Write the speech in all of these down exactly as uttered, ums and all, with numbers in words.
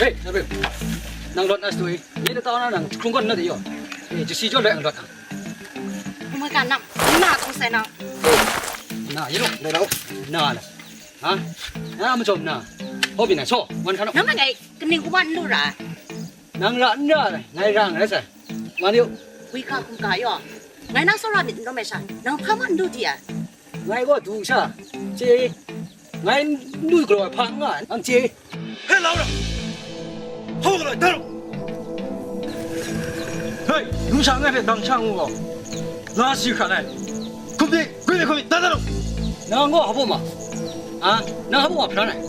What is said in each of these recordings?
Hei, Japrem, nang lawt na satu i, nye lata na nang hkrung gawn na de yaw. E, jasi jaw loi ang lawt ang. Hmoi ga nang, nna tong sai nang. Na, ye lo, dai lau. Na la. Ha? Na ma jawm na. Hawbin na, so, wan hkan. Nang ma ngai, kaning kuman n lu ra. Nang ra n ra, ngai ra ngai sai. Wan yu. Wui hka hkum ga yaw. Ngai nang tsawra myit n rawm ai sha, nang hpa ma n du di ai. Ngai gaw du sha, chye i. Ngai n du galaw ai hpa n nga ai, nang chye i. Hei, lau ra! Hau galaw ai, da ru! Hei, numsha ngai hpe nang sha ngu gaw, nga si hkrat ai. Hkum di, gwi de hkum di, da da ru! Nang gaw hpa baw ma? A, nang hpa baw ma hpran ai?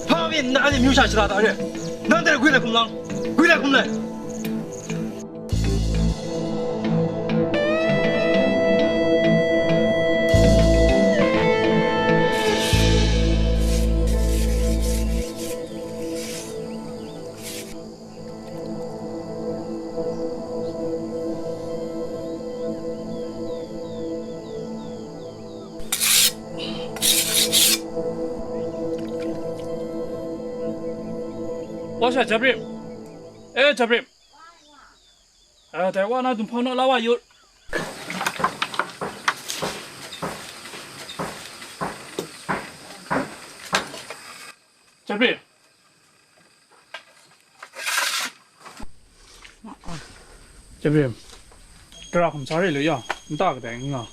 Hpa pyi nna anhte myu sha shara ta re? Nang dai gwi lai hkum lang, gwi lai hkum lai! Wa sha, Jabrim. E, Jabrim. A, dai wa na dum hpang naw la wa yu. Jabrim. Jabrim. Gara hkum sa re lu ya, nta kadai n nga.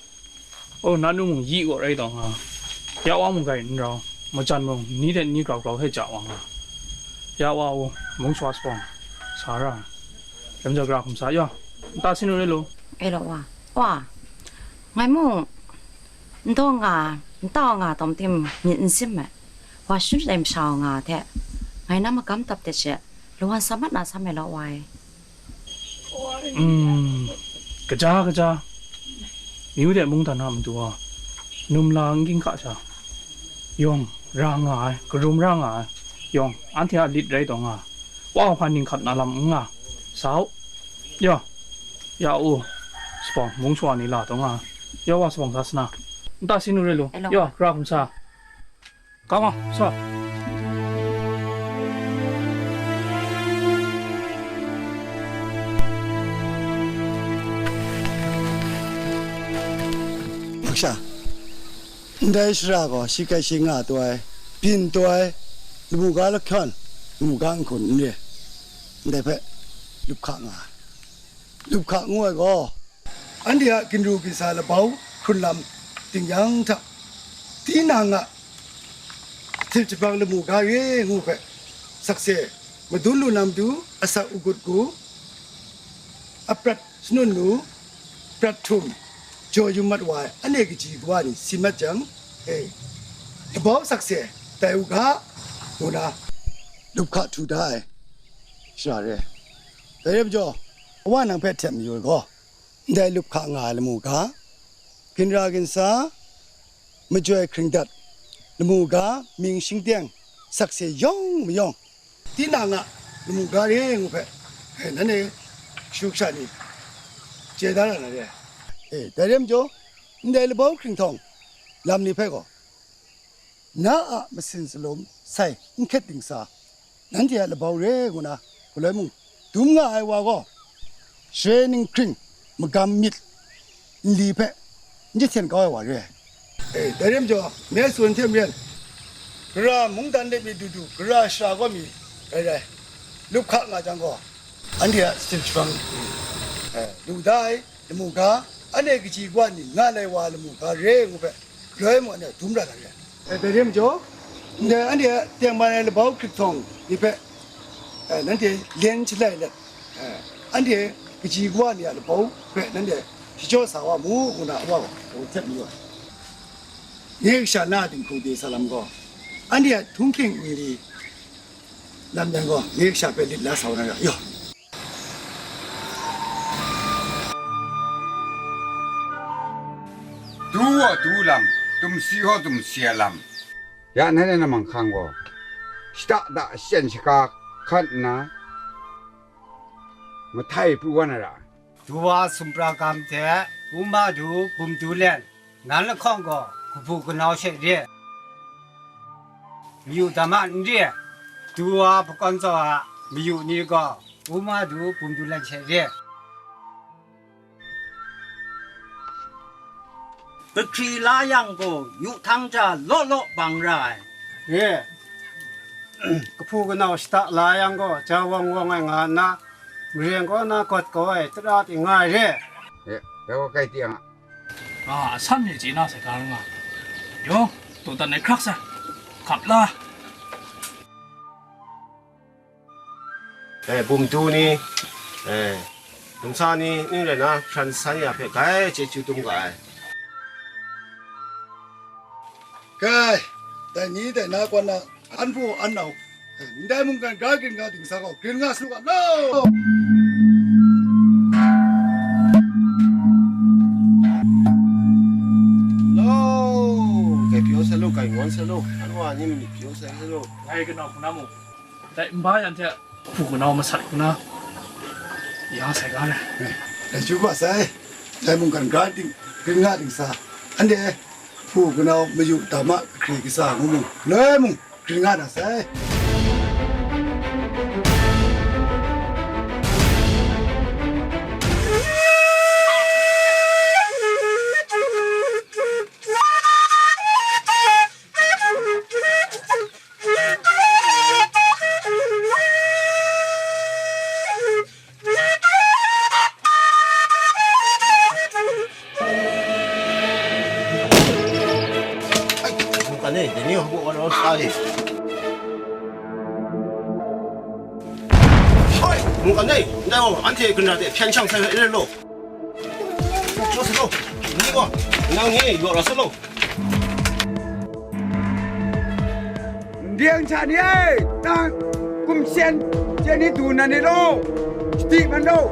O, na nu mung yi gaw rai taw nga. Ya wa mung grai n rau, majan mung ni hte ni grau grau hte ja wa nga. Ya wa u, mung swa sabawng, sa ra ai. Lam ja gara hkum sa ya, nta sin u re lu. E law wa, wa, ngai mung n taw nga, n tau nga tawm tim myit n sim ai. Wa shut ai masha wa nga hte, ngai na magam tap tet she, lawan sa mat na sam ai law wa e. Mm, kaja kaja, myu de mungdan a matu gaw, num la n ging hka sha, yawng ra nga ai, karum ra nga ai, yawng anhte a lit rai taw nga, wa hpa ning hkap na lam n nga, sa u, ya, ya u, sabawng mung shawa ni la taw nga, ya wa sabawng sa sana, nta sin u re lu, ya, ra hkum sa. Kau nga, sa. Hpaksha, ndai shara gaw shi kai shi nga taw ai, byin taw ai, lamu ga lahkyawn, lamu ga nhkun n re, ndai hpe lup hka nga ai. Lup hka ngu ai gaw, anhte a ginru ginsa labau hkrun lam ting yang hta, tinang a htit jahprang lamu ga re ngu hpe, sakse madun lu na matu, asak agut gu, aprat shanun lu, prat htum, jaw yum mat wa ai, ane kaji kawa ni si mat jang, e, labau sakse tai u ga, ngu na, lup hka htu da ai shara re. Dai rai majaw, Awa nang hpe htem mayu ai gaw, ndai lup hka nga ai lamu ga, ginra ginsa, majoi hkringdat, lamu ga, mying shingteng, sakse yawng mayawng, tinang a lamu ga re ngu hpe, e, nanhte kashu kasha ni chye da ra na re. E, dai re majaw, ndai labau hkringhtawng lam ni hpe gaw, na a masin salum sai n hkret dingsa, nanhte a labau re ngu na, galoi mung dum nga ai wa gaw, share ninghkring magam myit nli hpe n jahten kau ai wa re ai. E, dai re majaw, me tsun hte maren, gara mungdan de mi du du, gara shara gaw mi rai rai, lup hka nga jang gaw, anhte a shachyip jahprang, e, lu da ai lamu ga, ane kaji kawa ni nga lai wa lamu ga re ngu hpe, galoi mung anhte dum ra na re. E, dai re majaw, ndai anhte a tengman ai labau hkrit htawng ni hpe, e, nanhte len shalai let, e, anhte kaji kawa ni a labau hpe nanhte shachyaw sa wa mu, ngu na Awa gaw htet mayu ai. Nye kasha na dinghku de sa lam gaw, anhte a htunghking nli lam yan gaw, nye kasha hpe lit la sa wa na ra, yaw. Du gaw du lam, tumsi gaw tumsi a lam. Ya nanhte na manghkang gaw, shada da shachyen shaga hkan nna, mahtai pru wa na ra ai. Du wa sumpra gam hte, u ma du bum du len, nan lahkawng gaw kabu kanau she re. Mayu dam a n re, du wa hpakawn tsau a, Mayu ni gaw, u ma du, bum du lan she re. Kahkri la yang gaw, yu htang ja law law bang ra ai. Re. Kahpu kanau shada la yang gaw, ja wawng wawng ai nga nna, maren kaw na gawt kau ai tara ting nga ai re. E, dai gaw kai tiang a. Nga a san ni chye na sai ga nga. Yawng, dawdan ai hkrak sai. Hkap la. E, bum du ni, e, numsa ni, ning rai na, hpran san ya hpe grai chyeju dum ga ai. Kai, dai ni dai na kaw na, an hpu an nau, ndai mungkan gra grin nga dingsa gaw, grin nga su ga law. Law, kai pyaw sa law, kai ngawn sa law, an wa ni myit pyaw sa law. Ngai kanau hpung na mu, dai nba yan hte hpu kanau masat hku na ya sai ga ai. Dai chyu ma sai, dai mungkan gra ding, grin nga dingsa, anhte hpu kanau mayu dama kahkri kasa ngu mung, loi mung, grin nga na sai. Mungkan e, dai ni hku wa rawt sa e. Hoi, mungkan e, ndai gaw anhte ginra de hpyen shang sai ai re law. Jaw sa law, ni gaw, nang ni yaw ra sa law. Ndeng hta ni e, nang kumsyen chyen ni du na ni law, shadi man law.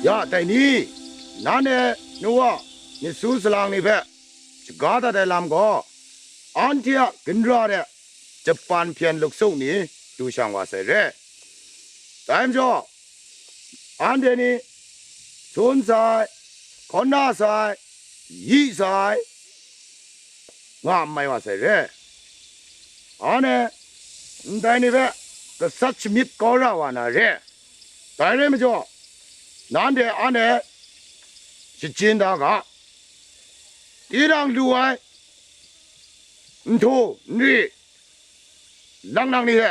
Ya, dai ni, nan e, nu wa, myit su salang ni hpe shaga dat ai lam gaw, anhte a ginra de Japan hpyen luksu ni du shang wa sai re. Dai majaw, anhte ni sun sai, hkawn na sai, yi sai, nga mai wa sai re. Anhte ndai ni hpe gasat shamyit kau ra wa na re. Dai rai majaw, nanhte anhte shajin da ga. Tinang lu ai nhtu nri, lang lang ni hte